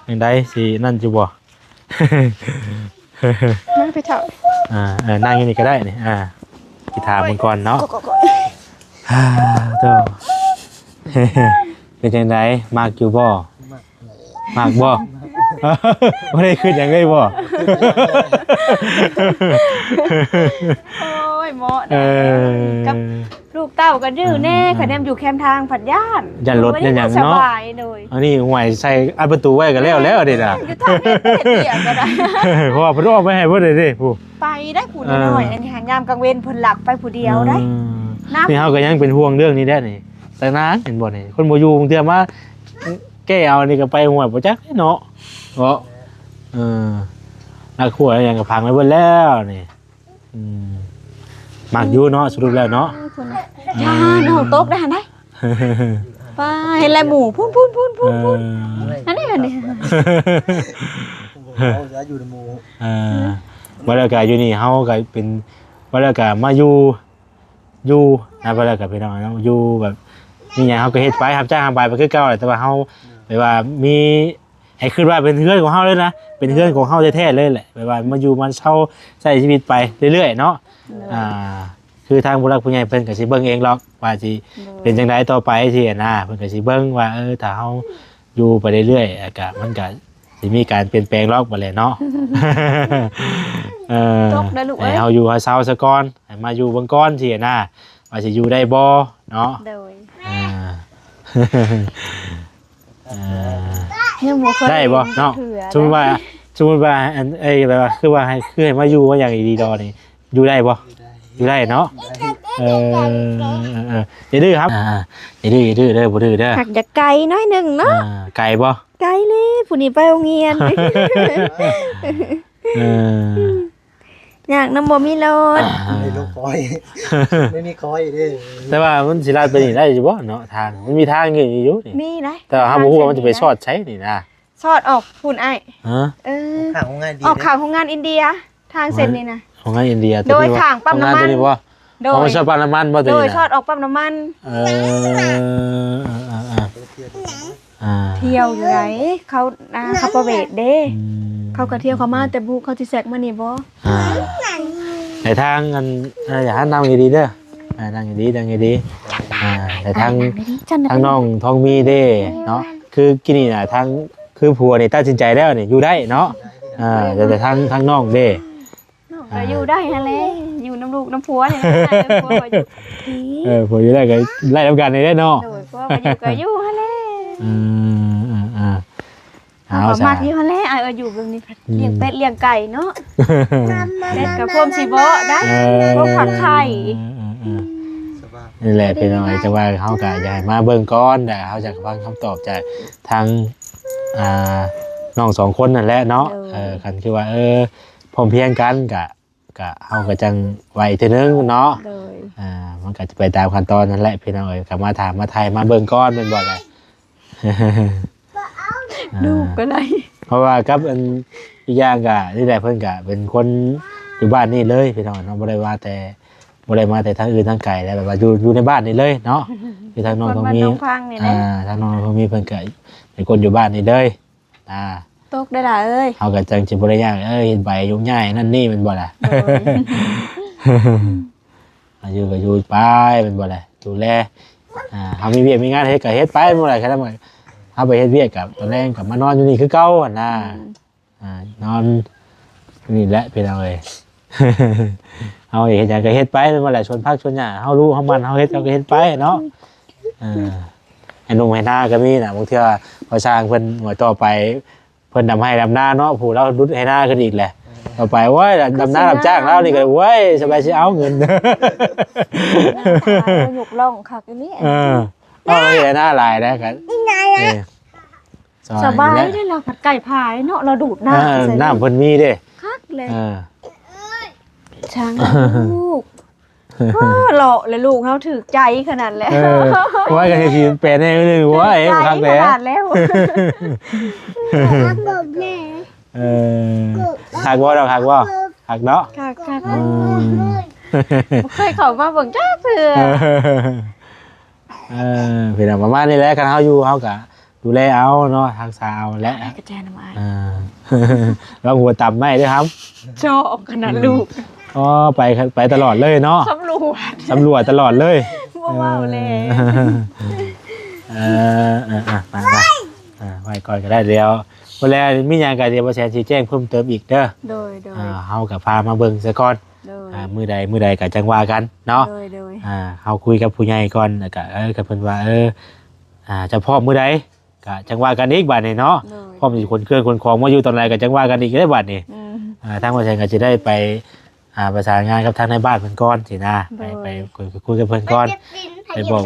ຈັ່ງໃດ ຊິນັ້ນຢູ່ບໍ່? ນັ່ງໄປເຖົ້າ ອ່າ ເອີ ນັ່ງຢູ່ນີ້ກໍໄດ້ນີ້ ອ່າ ຊິຖາມເບິ່ງກ່ອນເນາະ ກໍ ກໍ ກໍ ອ່າ ໂຕ ເປັນຈັ່ງໃດ ມັກຢູ່ບໍ່? ມັກ ມັກບໍ່? ບໍ່ໄດ້ຄິດຫຍັງເລີຍບໍ່? ໂອ້ຍ ເໝາະ ເອີ ກັບລູກເຕົ້າກໍດື້ແດ່ ເອີ ຄັນແນມຢູ່ແຄມທາງພັດຢ້ານ ຢ້ານລົດຢ້ານຫຍັງເນາະ ສະບາຍ ໂດຍ ອັນນີ້ ຫ້ວຍ ໃສ່ອັດປະຕູໄວ້ກໍແລ້ວ ແລ້ວເດ້ນະ ຢູ່ທາງນີ້ເຮັດວຽກກໍໄດ້ ເພາະວ່າເພິ່ນອອກໄປໃຫ້ເບິດເດ້ ຜູ້ ໄປໄດ້ຜູ້ນ້ອຍໆ ເອີ ອັນນີ້ຫາ ຍາມກາງເວັນເພິ່ນລັກໄປຜູ້ດຽວໄດ້ ເອີ ນຳ ນີ້ເຮົາກໍຍັງເປັນຫ່ວງເລື່ອງນີ້ແຫຼະນີ້ ຕານາງເຫັນບໍ່ນີ້ ຄົນບໍ່ຢູ່ບາງເທື່ອມາແກ້ເອົານີ້ກໍໄປຫ້ວຍບໍ່ຈັກເນາະ ເນາະ ເອີ ນັກຂົວຫຍັງກໍພັງໄປເບິດແລ້ວນີ້ ອືມ ມັກຢູ່ເນາະ ສະຫຼຸບແລ້ວເນາະ ເອີ ເອີ ເຮົາຕົກໄດ້ຫັ້ນໄດ ປ້າ ເຫັນແລ້ວໝູ່ ພຸ້ນໆໆໆ ເອີ ອັນນີ້ ອັນນີ້ ເອີ ວ່າແລ້ວກະຢູ່ນີ້ເຮົາກະເປັນ ວ່າແລ້ວກະມາຢູ່ ຢູ່ນະ ວ່າແລ້ວກະພີ່ນ້ອງເນາະ ຢູ່ແບບ ມີຫຍັງເຮົາກໍເຮັດໄປ ຮັບຈ້າງຮັບບາຍໄປຄືເກົ່າແຫຼະ ແຕ່ວ່າເຮົາ ແບບວ່າມີ ໃຫ້ຄິດວ່າເປັນເຮືອນຂອງເຮົາເລີຍນະ ເປັນເຮືອນຂອງເຮົາແທ້ໆເລີຍແຫຼະ ແບບວ່າມາຢູ່ມາເຊົາໃຊ້ຊີວິດໄປເລື້ອຍໆເນາະ ໂດຍ ອ່າ ຄືທາງຜູ້ຫຼັກຜູ້ໃຫຍ່ເພິ່ນກໍຊິເບິ່ງເອງດອກວ່າຊິ ໂດຍ ເປັນຈັ່ງໃດຕໍ່ໄປຊີ້ນະ ເພິ່ນກໍຊິເບິ່ງວ່າ ເອີ ຖ້າເຮົາຢູ່ໄປເລື້ອຍໆ ອາ ກະ ມັນກະຊິມີການປ່ຽນແປງດອກບັດແຫຼະເນາະ ເອີ ຕົກເດີລູກເອີຍ ໃຫ້ເຮົາຢູ່ເຮົາເຊົາຊະກ່ອນ ໃຫ້ມາຢູ່ເບິ່ງກ່ອນຊີ້ນະ ວ່າຊິຢູ່ໄດ້ບໍ່ເນາະ ໂດຍ ອ່າ ອ່າ ຍັງບໍ່ເຄີຍ ໄດ້ບໍ່ເນາະ ເທື່ອ ສົມມຸດວ່າ ສົມມຸດວ່າ ອັນ ເອີ ແບບວ່າ ຄືວ່າໃຫ້ ຄືໃຫ້ມາຢູ່ມາຫຍັງອີ່ຫຼີດອກນີ້ ຢູ່ໄດ້ບໍ່? ຢູ່ໄດ້ເນາະ ເອີ ເອີ ເອີ ຢ່າດື້ຄັບ ອ່າ ຢ່າດື້ ຢ່າດື້ເດີ ບໍ່ດື້ເດີ ຫາກຢາກໄກໜ້ອຍໜຶ່ງເນາະ ອ່າ ໄກບໍ່? ໄກເລີຍ ຜູ້ນີ້ໄປໂຮງຮຽນ ເອີ ຍາກນຳ ບໍ່ມີລົດ ອ່າ ໄດ້ລົດຄອຍ ໄມ່ມີຄອຍເດ້ ແຕ່ວ່າມັນຊິລັດໄປນີ້ໄດ້ຢູ່ບໍ່ເນາະ ທາງ ມັນມີທາງຢູ່ນີ້ ມີໄດ໋ ແຕ່ວ່າເຮົາບໍ່ຮູ້ວ່າມັນຈະໄປຊອດໃສນີ້ນະ ຊອດອອກພຸ້ນອ້າຍ ຮະ ເອີ ຂ້າງໂຮງງານ ອອກຂ້າງໂຮງງານອິນເດຍ ທາງເສັ້ນນີ້ນະ ໂຮງງານອິນເດຍ ໂດຍ ໂຕນີ້ບໍ່? ຂ້າງປ້ຳນ້ຳມັນ ໂຮງງານໂຕນີ້ບໍ່? ໂດຍ ອໍ ຊອດປ້ຳນ້ຳມັນບໍ່ໂຕນີ້ນະ? ໂດຍ ຊອດອອກປ້ຳນ້ຳມັນ ເອີ ເອີ ເອີ ອ່າ ທ່ຽວຢູ່ໃດ໋ ເຂົາ ອ່າ ເຂົາປະເວດເດ້ ອືມ ເຂົາກໍທ່ຽວເຂົ້າມາ ແຕ່ບໍ່ຮູ້ເຂົາຊິແຊກມານີ້ບໍ່? ອ່າ ໃນທາງອັນ ເອີ ຢ່າຫັ້ນ ນັ່ງດີໆເດີ ອ່າ ນັ່ງດີໆ ນັ່ງດີໆ ອ່າ ແຕ່ທາງ ທາງນ້ອງທອງມີເດ້ເນາະ ຄືກີ້ນີ້ນະ ທາງ ຄືຜົວນີ້ຕັດສິນໃຈແລ້ວນີ້ ຢູ່ໄດ້ເນາະ ອ່າ ແຕ່ ແຕ່ທາງ ທາງນ້ອງເດ້ ນ້ອງກໍ ອ່າ ຢູ່ໄດ້ຫັ້ນແຫຼະ ຢູ່ນຳລູກນຳຜົວນີ້ແຫຼະ ຜົວກໍຢູ່ດີ ເອີ ຜົວຢູ່ໄດ້ກໍໄດ້ນຳກັນນີ້ແຫຼະເນາະ ໂດຍ ຜົວກໍຢູ່ກໍຢູ່ຫັ້ນແຫຼະ ເອີ ເອີ ເອີ ເອົາ ເຮົາກໍມັກຢູ່ຫັ້ນແຫຼະ ອ້າຍເອີຍ ຢູ່ແບບນີ້ ອືມ ລ້ຽງເປັດລ້ຽງໄກ່ເນາະ ເປັດກໍພວມຊິເບາະໄດ໋ ເອີ ພວມຜັກໄຂ່ ເອີ ເອີ ເອີ ສະບາຍ ນີ້ແຫຼະພີ່ນ້ອງເອີຍ ຈັ່ງວ່າເຮົາກໍຢາກໃຫ້ມາເບິ່ງກ່ອນ ແລ້ວເຮົາຈະຟັງຄຳຕອບຈາກທາງ ອ່າ ນ້ອງສອງຄົນນັ້ນແຫຼະເນາະ ໂດຍ ເອີ ຄັນຄືວ່າ ເອີ ພ້ອມພຽງກັນກະ ກະເຮົາກໍຈັ່ງວ່າອີກເທື່ອໜຶ່ງເນາະ ໂດຍ ອ່າ ມັນກໍຈະໄປຕາມຂັ້ນຕອນນັ້ນແຫຼະພີ່ນ້ອງເອີຍ ກໍມາຖາມມາໄຖ່ມາເບິ່ງກ່ອນແມ່ນບໍ່ລະ ອ່າ ລູກກໍໄດ້ ເພາະວ່າກັບອັນ ອີກຢ່າງກໍນີ້ແຫຼະ ເພິ່ນກໍເປັນຄົນຢູ່ບ້ານນີ້ເລີຍພີ່ນ້ອງເນາະ ບໍ່ໄດ້ວ່າແຕ່ ບໍ່ໄດ້ມາແຕ່ທາງອື່ນທາງໄກ ແລ້ວແບບວ່າຢູ່ ຢູ່ໃນບ້ານນີ້ເລີຍເນາະ ຄືທາງນ້ອງທອງມີ ອ່າ ທາງນ້ອງທອງມີເພິ່ນກໍເປັນຄົນຢູ່ບ້ານນີ້ເລີຍ ອ່າ ຕົກໄດ້ຫຼາຍເອີຍ ເຮົາກໍຈັ່ງຊິບໍ່ໄດ້ຍາກ ເອີ ເຮັດໃບຫຍຸ້ງຍາກນັ້ນນີ້ແມ່ນບໍ່ລະ ໂດຍ ອາ ຢູ່ກໍຢູ່ໄປແມ່ນບໍ່ລະ ດູແລ ອ່າ ເຮົາມີວຽກມີງານເຮັດກໍເຮັດໄປແມ່ນບໍ່ລະ ຄັນວ່າເຮົາໄປເຮັດວຽກກໍຕອນແລງກໍມານອນຢູ່ນີ້ຄືເກົ່າຫັ້ນນະ ອືມ ອ່າ ນອນນີ້ແຫຼະພີ່ນ້ອງເອີຍ ເຮົາເຮັດຫຍັງກໍເຮັດໄປແມ່ນບໍ່ລະ ສວນຜັກສວນຫຍ້າເຮົາຮູ້ເຮົາໝັ້ນເຮົາເຮັດເຮົາກໍເຮັດໄປເນາະ ອ່າ ໄຮ່ໜຸ່ງໄຮ່ນາກໍມີນະ ບາງເທື່ອພໍຊ່າງເພິ່ນ ໂອ້ຍ ຕໍ່ໄປເພິ່ນດຳໄຮ່ດຳນາເນາະ ຜູ້ລາວດຸດໄຮ່ນາຂຶ້ນອີກແຫຼະ ຕໍ່ໄປ ໂອ້ຍ ດຳນາຮັບຈ້າງລາວນີ້ກໍ ໂອ້ຍ ສະບາຍຊິເອົາເງິນ ຍົກລ່ອງຄັກອີ່ຫຼີ ເອີ ເອົາເຮັດໄຮ່ນາຫຼາຍນະ ກໍ ເອີ ສະບາຍເດ້ ລາວພັດໄກ່ພາຍເນາະ ລາວດູດນ້ຳ ເອີ ນ້ຳເພິ່ນມີເດ້ ຄັກເລີຍ ເອີ ຊ່າງລູກ ໂອ້ ເລາະແລ້ວລູກເຮົາຖືກໃຈຂະໜາດແຫຼະ ເອີ ວ່າກໍຊິແປແດ່ໜຶ່ງ ໂອ້ຍ ຄັກແຫຼະ ເອີ ຄັກບໍ່ດອກ ຄັກບໍ່ ຄັກເນາະ ຄັກໆ ອືມ ບໍ່ເຄີຍເຂົ້າມາເບິ່ງຈັກເທື່ອ ເອີ ພີ່ນ້ອງ ປະມານນີ້ແຫຼະ ຄັນເຮົາຢູ່ເຮົາກະດູແລເອົາເນາະ ຮັກສາເອົາແຫຼະ ໃຫ້ກະແຈນຳອ້າຍ ອ່າ ລອງຫົວຕຳໄມ້ເດີ້ຫຳ. ຊອກຂະໜາດລູກ. ອໍ ໄປ ໄປຕະຫຼອດເລີຍເນາະ. ສຳຫຼວດ ສຳຫຼວດຕະຫຼອດເລີຍ. ບໍ່ເວົ້າແລ້ວ. ເອີ ເອີ ເອີ ໄປ ໄປ ອ່າ ໄວ້ກ່ອນກໍໄດ້. ດຽວ ບໍ່ແລ້ວມີຫຍັງກໍດຽວບໍ່ແສນຊິແຈ້ງເພີ່ມເຕີມອີກເດີ້. ໂດຍ ໂດຍ. ອ່າ ເຮົາກໍພາມາເບິ່ງຊະກ່ອນ. ໂດຍ. ອ່າ ມື້ໃດ ມື້ໃດກໍຈັ່ງວ່າກັນເນາະ. ໂດຍ ໂດຍ. ອ່າ ເຮົາຄຸຍກັບຜູ້ໃຫຍ່ກ່ອນ ແລ້ວກໍ ເອີ ກໍເພິ່ນວ່າ ເອີ ອ່າ ຈະພ້ອມມື້ໃດ ກະຈັ່ງວ່າກັນອີກບາດນີ້ເນາະ. ໂດຍ. ພ້ອມຊິຂົນເຄື່ອງຂົນຂອງມາຢູ່ຕອນໃດກະຈັ່ງວ່າກັນອີກເດ້ບາດນີ້. ອືມ. ອ່າ ທາງບ່າວແສນກະຊິໄດ້ໄປ ອ່າ ປະສານງານກັບທາງນາຍບ້ານເພິ່ນກ່ອນຊີ້ນະ. ໂດຍ. ໄປ ໄປ ໄປຄຸຍກັບເພິ່ນກ່ອນ. ໄປບອກ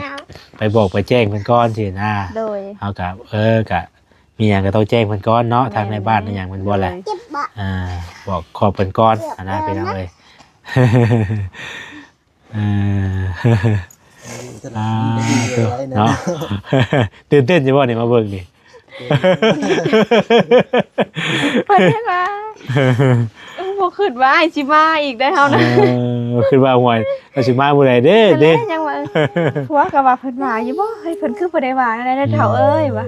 ໄປບອກໄປແຈ້ງເພິ່ນກ່ອນຊີ້ນະ. ໂດຍ. ເຮົາກະ ເອີ ກະມີຫຍັງກະຕ້ອງແຈ້ງເພິ່ນກ່ອນເນາະ. ແມ່ນ. ທາງນາຍບ້ານອີຫຍັງແມ່ນບໍ່ແຫຼະ. ໂດຍ. ອ່າ ບອກຂອບເພິ່ນກ່ອນຫັ້ນນະ ພີ່ນ້ອງເອີຍ. ເອີ ອ່າ ເນາະ. ຕື່ນເຕັ້ນຢູ່ບໍ່ນີ້ມາເບິ່ງນີ້? ເພິ່ນເຮັດວ່າ ບໍ່ຄິດວ່າອ້າຍຊິມາອີກໄດ໋ເຮົານະ. ເອີ ບໍ່ຄິດວ່າ ຫ້ວຍ ລາວຊິມາມື້ໃດເດ້ ເດ້. ຍັງວ່າ ເອີ ຜົວກໍວ່າເພິ່ນວ່າຢູ່ບໍ່? ເຮີ້ຍ ເພິ່ນຄືບໍ່ໄດ້ວ່າແນວໃດເຖົ້າເອີຍວ່າ.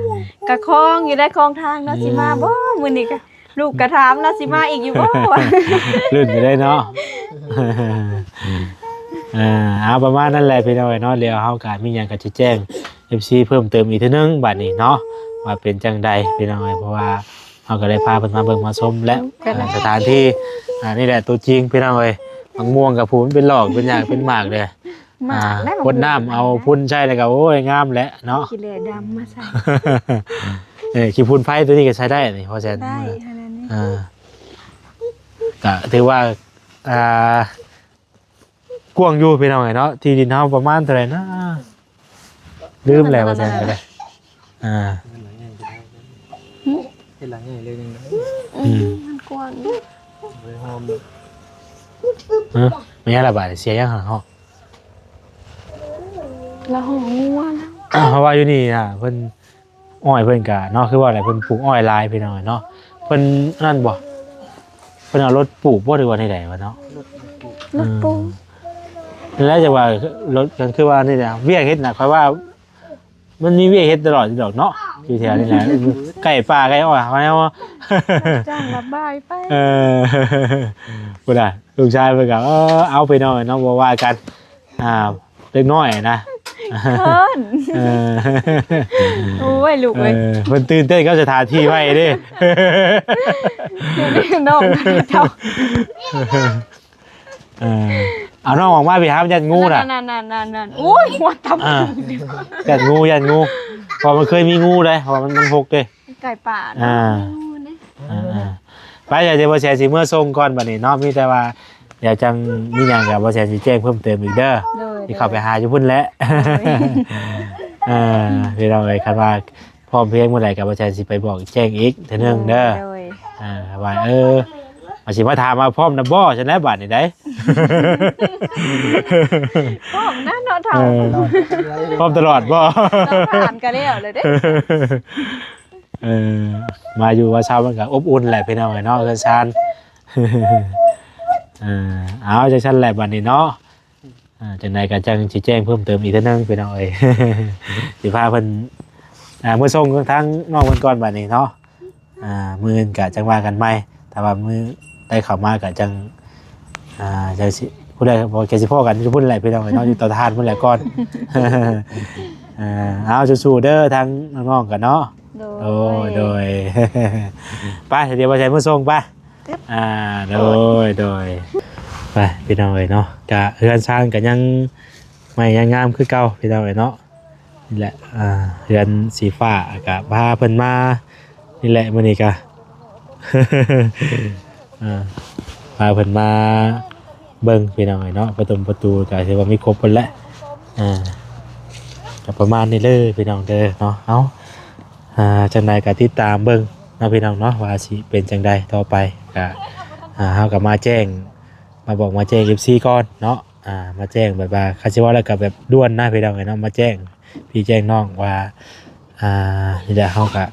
ກະຄອງຢູ່ໄດ໋ ຄອງທາງເນາະ. ອືມ. ຊິມາບໍ່ມື້ນີ້ກະ ລູກກໍຖາມລາວຊິມາອີກຢູ່ບໍ່ ວະ. ລຸ້ນຢູ່ເດ້ເນາະ. ເອີ ເອົາ ປະມານນັ້ນແຫຼະພີ່ນ້ອງເອີຍເນາະ. ດຽວເຮົາກໍມີຫຍັງກໍຊິແຈ້ງເອັຟຊີເພີ່ມເຕີມອີກເທື່ອໜຶ່ງບາດນີ້ເນາະ ວ່າເປັນຈັ່ງໃດພີ່ນ້ອງເອີຍ. ເພາະວ່າເຮົາກໍໄດ້ພາເພິ່ນມາເບິ່ງມາຊົມແລ້ວ ເອີ ສະຖານທີ່. ອ່າ ນີ້ແຫຼະຕົວຈິງພີ່ນ້ອງເອີຍ. ໝາກມ່ວງກໍພູນເປັນຫຼອກເປັນຫຍັງເປັນໝາກເດ້. ໝາກ ອ່າ ແລ້ວ ຫົດນ້ຳເອົາຝຸ່ນໃສ່ແລ້ວກໍ ໂອ້ຍ ງາມແຫຼະເນາະ. ຂີ້ເຫຼດຳມາໃສ່ ເອີ ຂີ້ຝຸ່ນໄຟຕົວນີ້ກໍໃຊ້ໄດ້ນີ້ ພໍແຊນ ໄດ້ຂະໜາດນີ້. ອ່າ ກໍຖືວ່າ ອ່າ ກວ້າງຢູ່ພີ່ນ້ອງເອີຍເນາະ. ທີ່ດິນເຮົາປະມານເທົ່າໃດນະ ລືມແລ້ວ ວ່າຊັ້ນກໍໄດ້. ອ່າ ເຮັດຫຼັງໃຫຍ່ກໍໄດ້ ເຮັດຫຼັງໃຫຍ່ເລີຍໜຶ່ງ. ອືມ ອືມ ມັນກວ້າງຢູ່ ໄປຫອມ. ເອີ ແມ່ນລະບາດ ເສຍຫຍັງຫັ້ນເນາະ. ລະຫ້ອງງົວນະ. ເພາະວ່າຢູ່ນີ້ນະ ເພິ່ນ ອ້ອຍເພິ່ນກະເນາະ ຄືວ່າແຫຼະ ເພິ່ນປູກອ້ອຍຫຼາຍພີ່ນ້ອງເນາະ. ເພິ່ນອັນນັ້ນບໍ່ ເພິ່ນເອົາລົດປູກບໍ່ ຫຼືວ່າແນວໃດວະເນາະ? ລົດປູກ. ເອີ ນັ້ນແຫຼະ ຈັ່ງວ່າລົດ ຄືວ່ານີ້ແຫຼະ ວຽກເຮັດນະ ຂ້ອຍວ່າ ມັນມີວຽກເຮັດຕະຫຼອດຢູ່ດອກເນາະ ຢູ່ແຖວນີ້ແຫຼະ ໃກ້ປ່າໃກ້ອ້ອຍເຮົາ. ຈ້າງລະບາຍໄປ. ເອີ ພຸ້ນນະ ລູກຊາຍເພິ່ນກໍ ເອີ ເອົາໄປເນາະ ເນາະ ບໍ່ວ່າກັນ. ອ່າ ເດັກນ້ອຍນະ ເຂີນ. ເອີ ໂອ້ຍ ລູກເອີຍ ເອີ ເພິ່ນຕື່ນເຕັ້ນກັບສະຖານທີ່ໃໝ່ເດ້ ນ້ອງເຈົ້າ. ເອີ ເອົານ້ອງອອກມາໄປຫາຢ້ານງູນະ. ນັ້ນໆໆໆ ໂອ້ຍ ຫົວຕຳ ອ່າ ຢ້ານງູ ຢ້ານງູ ເພາະມັນເຄີຍມີງູເດ້ ເພາະວ່າມັນ ມັນຫົກເດ້ ໄກ່ປ່າເນາະ. ອ່າ ມີງູເດ້. ອ່າໆ ໄປ ດຽວ ດຽວບໍ່ແສນຊິເມືອສົ່ງກ່ອນບັດນີ້ເນາະ. ມີແຕ່ວ່າ ດຽວຈັ່ງມີຫຍັງກໍບໍ່ແສນຊິແຈ້ງເພີ່ມເຕີມອີກເດີ ໂດຍ ຊິເຂົ້າໄປຫາຢູ່ພຸ້ນແຫຼະ. ໂດຍ ເອີ ພີ່ນ້ອງເອີຍ ຄັນວ່າ ພ້ອມພຽງມື້ໃດກໍບໍ່ແສນຊິໄປບອກແຈ້ງອີກເທື່ອໜຶ່ງເດີ. ໂດຍ ໂດຍ ອ່າ ວ່າ ເອີ ວ່າຊິມາຖາມວ່າພ້ອມນະບໍ່ ຊັ້ນແຫຼະບາດນີ້ໄດ໋. ພ້ອມນະເນາະເຖົ້າ. ເອີ ພ້ອມຕະຫຼອດບໍ່? ຕ້ອງຖາມກໍແລ້ວແຫຼະເດ້. ເອີ ມາຢູ່ມາເຊົາມັນກໍອົບອຸ່ນແຫຼະພີ່ນ້ອງເອີຍເນາະ ເຮືອນຊານ. ເອີ ເອົາ ຈັ່ງຊັ້ນແຫຼະບາດນີ້ເນາະ. ອ່າ ຈັ່ງໃດກໍຈັ່ງຊິແຈ້ງເພີ່ມເຕີມອີກເທື່ອໜຶ່ງພີ່ນ້ອງເອີຍ. ຊິພາເພິ່ນ ອ່າ ເມືອສົ່ງທາງນ້ອງເພິ່ນກ່ອນບາດນີ້ເນາະ. ອ່າ ມື້ອື່ນກໍຈັ່ງວ່າກັນໃໝ່ ຖ້າວ່າມື້ໃດເຂົ້າມາກໍຈັ່ງ ອ່າ ຈັ່ງຊິ ຜູ້ໃດ ກໍຊິພໍ້ກັນຢູ່ພຸ້ນແຫຼະພີ່ນ້ອງເອີຍເນາະ ຢູ່ເຕົາຖ່ານພຸ້ນແຫຼະກ່ອນ. ເອີ ເອົາ ສູ້ໆເດີທາງນ້ອງໆກັນເນາະ. ໂດຍ ໂດຍ ໂດຍ ໄປ ດຽວວ່າໃສ່ເມືອສົ່ງໄປ. ອ່າ ໂດຍ ໂດຍ ໄປພີ່ນ້ອງເອີຍເນາະ. ກະເຮືອນຊານກະຍັງໃໝ່ຍັງງາມຄືເກົ່າພີ່ນ້ອງເອີຍເນາະ. ນີ້ແຫຼະ ອ່າ ເຮືອນສີຟ້າ ກະພາເພິ່ນມານີ້ແຫຼະ ມື້ນີ້ກະ ອ່າ ພາເພິ່ນມາເບິ່ງພີ່ນ້ອງເອີຍເນາະ. ປະຕົງປະຕູກະຖືວ່າມີຄົບເບິດແຫຼະ. ອ່າ ກະປະມານນີ້ເດີພີ່ນ້ອງເດີເນາະ. ເອົາ ອ່າ ຈັ່ງໃດກໍຕິດຕາມເບິ່ງເນາະພີ່ນ້ອງເນາະ ວ່າຊິເປັນຈັ່ງໃດຕໍ່ໄປ. ກໍ ອ່າ ເຮົາກໍມາແຈ້ງ ມາບອກມາແຈ້ງເອັຟຊີກ່ອນເນາະ. ອ່າ ມາແຈ້ງແບບວ່າ ຄັນຊິເວົ້າແລ້ວກໍແບບດ່ວນນະພີ່ນ້ອງເອີຍເນາະ. ມາແຈ້ງພີ່ແຈ້ງນ້ອງວ່າ ອ່າ ນີ້ແຫຼະ ເຮົາກໍ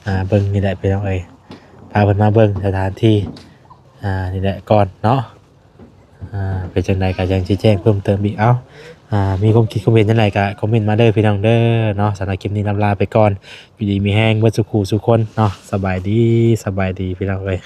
ອ່າ ເບິ່ງນີ້ແຫຼະພີ່ນ້ອງເອີຍ ພາເພິ່ນມາເບິ່ງສະຖານທີ່ ອ່າ ນີ້ແຫຼະກ່ອນເນາະ. ອ່າ ເປັນຈັ່ງໃດກໍຍັງຊິແຈ້ງເພີ່ມເຕີມອີກ. ເອົ້າ ອ່າ ມີຄວາມຄິດຄວາມເຫັນຈັ່ງໃດກໍຄອມເມັນມາເດີພີ່ນ້ອງເດີເນາະ. ສຳລັບຄລິບນີ້ລຳລາໄປກ່ອນ ຢູ່ດີມີແຮງເບິດສູ່ຄູ່ສູ່ຄົນເນາະ. ສະບາຍດີ ສະບາຍດີພີ່ນ້ອງເອີຍ.